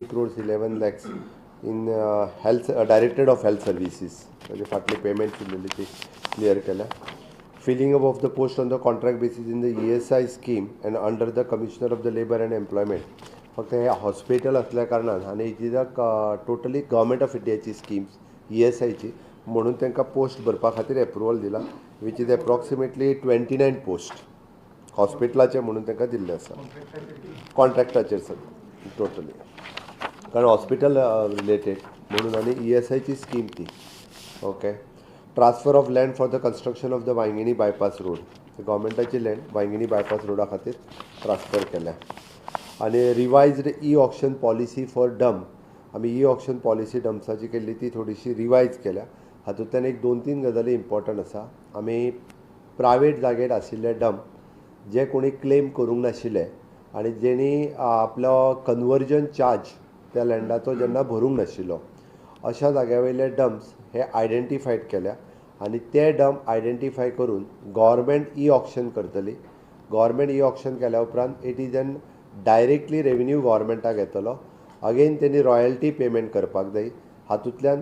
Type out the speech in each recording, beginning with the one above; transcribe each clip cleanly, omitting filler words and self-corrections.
Crores 11 lakhs in health directorate of health services, म्हणजे फाटली payment उरलेली ती क्लियर केल्या. Filling up of the post on the contract basis in the ESI scheme and under the commissioner of the labour and employment. फक्त हे hospital असल्या कारणान आनी it is a totally government of इंडियाची schemes ESIची, म्हणून तांकां post भरपा खातीर एप्रुवल दिला, which is approximately 29 post हॉस्पिटलाचे म्हणून तांकां दिल्ले आसा कॉन्ट्रॅक्टाचेर सगळें टोटली, कारण हॉस्पिटल रिलेटेड म्हणून आनी ESIची स्कीम ती. Okay. Transfer of land for the construction of the Vaingini bypass road, गव्हर्मेंटाची land Vaingini bypass रोडा खातीर ट्रान्सफर केल्या. आनी revised e auction policy for dump, आमी ई ऑक्शन पॉलिसी डम्प्साची केल्ली ती थोडीशी रिवायज केल्या. हातूंतल्यान एक 2-3 गजाली इम्पॉर्टंट आसा. आमी प्रायवेट जागेर आशिल्ले डम्प जे कोणी क्लेम करूंक नाशिल्ले आनी जेणी आपलो कन्वर्जन चार्ज त्या लँडाचो जेन्ना भरूंक नाशिल्लो, अशा जाग्या वयले डम्प्स हे आयडेंटिफायड केल्या आनी ते डम्प आयडेंटिफाय करून गव्हर्मेंट ई ऑक्शन करतली. गव्हर्मेंट ई ऑक्शन केल्या उपरांत it is an directly revenue गव्हर्मेंटाक येतलो. अगेन तेणी रॉयल्टी पेमेंट करपाक जाय. हातूंतल्यान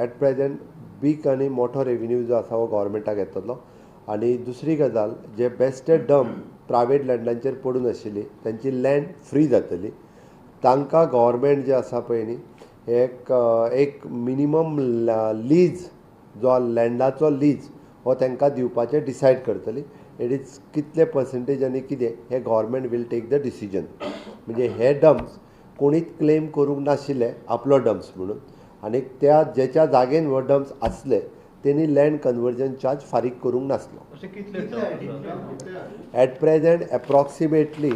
एट प्रेजेंट बीग आनी मोठो रेवेन्यू जो आसा हो गव्हर्मेंटाक येतलो. आनी दुसरी गजाल, जे बेस्टेड डम्प प्रायवेट लँडांचेर पडून आशिल्ली तांची लँड फ्री जातली. तांकां गव्हर्मेंट जे आसा पळय न्ही, एक एक मिनिमम लीज जो लँडाचो लीज हो तांकां दिवपाचें डिसायड करतली. It is कितले पर्संटेज आनी कितें हें government will take the decision. म्हणजे हे डम्प्स कोणीच क्लेम करूंक नाशिल्ले आपलो डम्प्स म्हणून, आनी त्या जेच्या जागेन हो डम्प्स आसले तेणी लँड कन्वर्जन चार्ज फारीक करूंक नासलो. At present approximately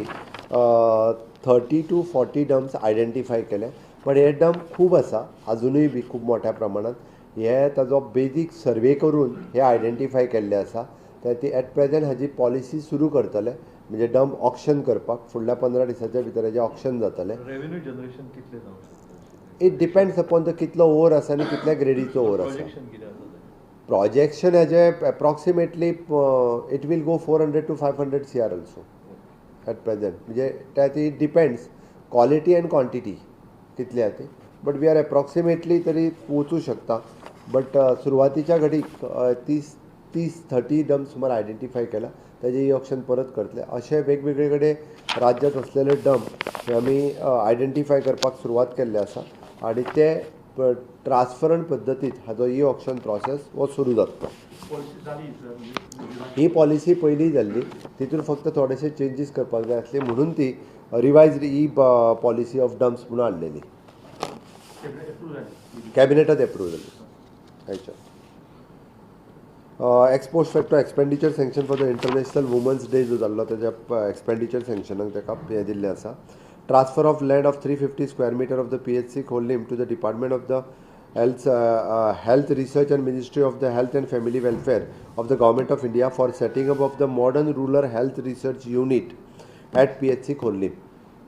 30 to 40 dumps identify केले, पण हे डम्प खूब आसा अजुनूय बी खूब मोठ्या प्रमाणात. हे ताजो बेजीक सर्वे करून हे आयडेंटिफाय केल्ले आसा. त्या ती एट प्रेजेंट हाजी पॉलिसी सुरू करतले, म्हणजे डम्प ऑक्शन करपाक फुडल्या 15 दिसाच्या भितर हेजें ऑक्शन जातलें. रेवेन्यू जनरेशन कितलें जावंक शकता? It depends upon the कितलो ओवर आसा आनी कितल्या ग्रेडीचो ओवर आसा. प्रोजेक्शन हेजें approximately it will go 400 to 500 CR also at present. म्हणजे त्या ती डिपेंड्स क्वॉलिटी अँड क्वॉन्टिटी कितली आसा ती, बट we are approximately तरी वचूं शकता. बट सुरवातीच्या घडीक 30 डम्प सुमार आयडेंटिफाय केला, ताजें ई ऑक्शन परत करतले. अशे वेगवेगळे कडेन राज्यांत आसलेले डम्प हे आमी आयडेंटिफाय करपाक सुरवात केल्ले आसा आनी ते ट्रान्सपरंट पद्दतीत हाजो ई ऑक्शन प्रोसेस हो सुरू जातलो. ही पॉलिसी पयलीं जाल्ली, तितून फक्त थोडेशे चेंजीस करपाक जाय आसले म्हणून ती revised e policy of dumps म्हणून हाडलेली, कॅबिनेटात एप्रूव जाली. हेच्या ex post facto expenditure sanction for the international women's day जो जाल्लो तेज्या एक्सपेंडिचर सँक्शनाक ताका हें दिल्लें आसा. Transfer of land of 350 square meter of the PHC Khorlim to the department of the health research and ministry of the health and family welfare of the government of India for setting up of the modern rural health research unit at PHC Khorlim.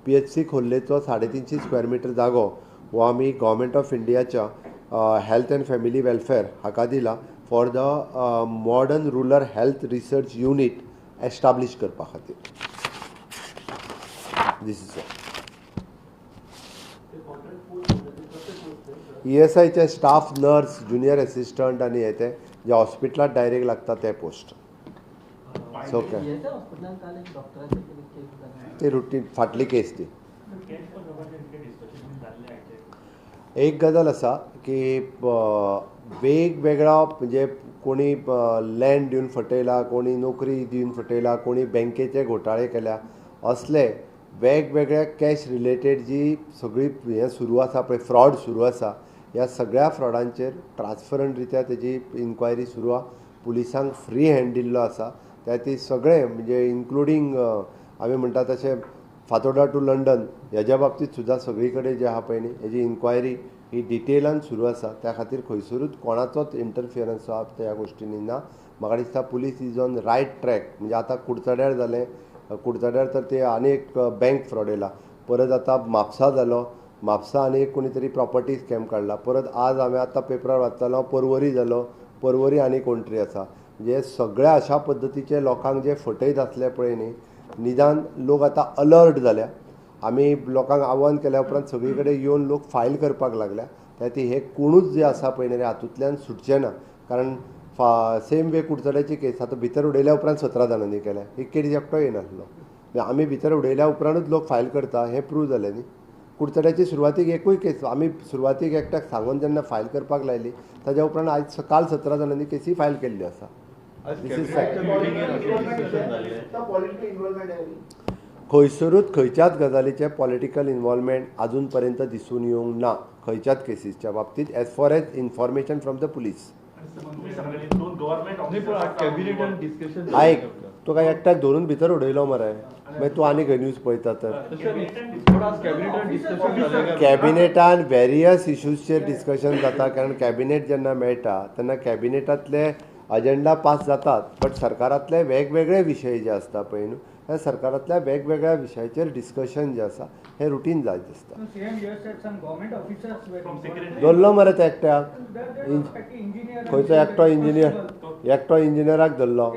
PHC खोर्लेचो 350 square metre जागो हो आमी government of इंडियाच्या health and family welfare हाका दिला for the modern rural health research unit establish करपा खातीर. This is ESIचे staff nurse, junior assistant आनी हे ते जे हॉस्पिटलात डायरेक्ट लागता ते पोस्ट. ओके, ते रुटीन फाटली केस ती. एक गजाल आसा की वेगवेगळा म्हणजे कोणी लँड दिवन फटयला, कोणी नोकरी दिवन फटयला, कोणी बँकेचे घोटाळे केल्या, असले वेगवेगळ्या कॅश रिलेटेड जी सगळी हें सुरू आसा पळय, फ्रॉड सुरू आसा, ह्या सगळ्या फ्रॉडांचेर ट्रान्सपरंट रित्या तेजी इन्क्वायरी सुरू आसा. पुलिसांक फ्री हँड दिल्लो आसा. त्या ती सगळें म्हणजे इन्क्लुडींग आमी म्हणटा तशें फातोर्डा टू लंडन हेज्या बाबतींत सुद्दां सगळी कडेन जें आहा पळय न्ही, हेजी इन्क्वायरी ही डिटेलान सुरू आसा. त्या खातीर खंयसरूच कोणाचोच इंटरफियरन्स आहा त्या गोश्टींनी ना. म्हाका दिसता police is on right track. म्हणजे आतां कुडचड्यार जालें, कुडचड्यार तर ते आनी एक बँक फ्रॉड येयला, परत आतां म्हापसा जालो, म्हापसा आनी एक कोणी तरी प्रॉपर्टी स्कॅम काडला, परत आज हांवें आतां पेपरार वाचतालो परवरी जालो, परवरी आनी कोण तरी आसा. म्हणजे सगळ्या अशा पद्दतीचे लोकांक जे फटयत आसले पळय न्ही, निदान लोक आतां अलर्ट जाल्या आमी लोकांक आव्हान केल्या उपरांत सगळी कडेन येवन लोक फायल करपाक लागल्या. त्या खातीर हे कोणूच जे आसा पळय न्ही हातूंतल्यान सुटचे ना, कारण सेम वे कुडचड्याची केस आतां भितर उडयल्या उपरांत 17 जाणांनी केल्या, ही केस एकटो येयनासलो. आमी भितर उडयल्या उपरांतूच लोक फायल करता हें प्रूव जालें न्ही. कुडचड्याची सुरवातीक एकूय केस आमी सुरवातीक एकट्याक सांगून जेन्ना फायल करपाक लायली ताज्या उपरांत आयज काल 17 जाणांनी केसी फायल केल्ल्यो आसा. खंयसरूच खंयच्याच गजालीचें पॉलिटिकल इन्वॉल्वमेंट अजून पर्यंत दिसून येवंक ना खंयच्याच केसीसच्या बाबतींत, as far as information from the police. आयक, तुका एकट्याक धरून भितर उडयलो मरे, मागीर तूं आनी खंय न्यूज पळयता तर. कॅबिनेटान वेरियस इश्यूजचेर डिस्कशन जाता, कारण कॅबिनेट जेन्ना मेळटा तेन्ना कॅबिनेटांतले अजेंडा पास जातात, बट सरकारांतले वेगवेगळे विशय जे आसता पळय न्हू, ह्या सरकारांतल्या वेगवेगळ्या विशयाचेर डिस्कशन जे आसा हें रुटीन जायत आसता. धरलो मरे त्या एकट्याक, खंयचो एकटो इंजिनियर, एकटो इंजिनियराक धरलो.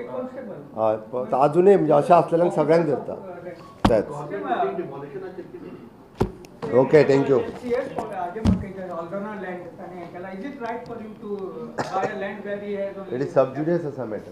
हय, आजुनूय म्हणजे अशें आसलेल्यांक सगळ्यांक धरता. तेच. Okay, thank you. It is sub judice आसा मॅटर.